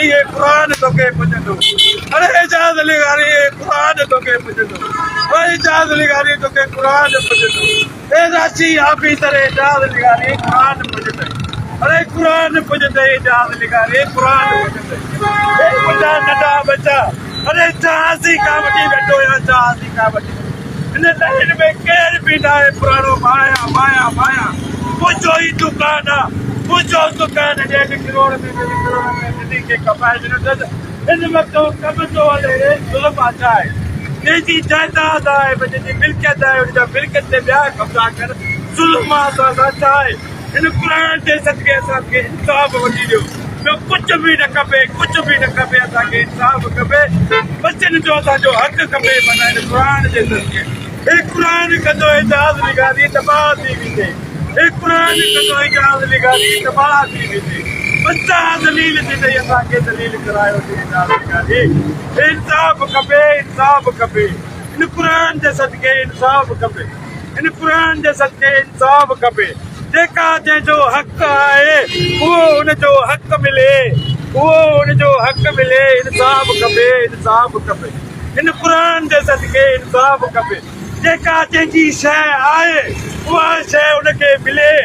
لغاري هي قرآن توکي پڄندو اڙي اعجاز لغاري هي قرآن توکي پڄندو او اعجاز لغاري توکي قرآن پڄندو اي راشي آفيسر اعجاز لغاري قرآن پڄندئي اڙي قرآن پڄندئي اعجاز لغاري قرآن پڄندئي اي منهنجا ننڍا ٻچا اڙي جهازي کان وٺي ويٺو آهيان جهازي کان وٺي هن لائين ۾ ڪير به ناهي پراڻو مان آهيان مان آهيان مان آهيان منهنجو ئي دڪان آ منهنجو دڪان ڏيڍ ڪروڙ ۾ ٻن ڪروڙن ۾ ٻنهي کي کپائي ڏنو اٿس هن وقت هو ڪم ٿو هلي ظلم آ ڇا آهي جنهن جي جائداد آهي جنهن جي ملڪيت آهي ان جا ملڪيت تي ٻيا قبضا ڪن ظلم آ اسان سان ڇا آهي هن قرآن جي صدقي اسان کي انصاف وٺي ڏيو ٻيو ڪجهه به نه کپي ڪجهه به نه کپي اسان کي انصاف کپي ٻچن جو اسان جو حق کپي معنيٰ هن قرآن جي صدقي هي قرآن ڪندو اعجاز لغاري تباهه ٿي ويندي هي قرآن ڪندو اعجاز لغاري تباهه ٿي ويندي ٻچا ذليل ٿيندئي اسان کي ذليل ڪرايو ٿي اعجاز لغاري انصاف کپي انصاف کپي هن قرآن جي صدقي انصاف کپي. هن قرآن جي صدقي انصاف کپي جيڪا جنهن جو حق آهي اهو ان جو حق ملي اهو ان جو حق ملي انصاف کپي انصاف کپي هن قرآن جي صدقي انصاف کپي جيڪا جنهن جي شيء آهي اها شيء ان کي ملي.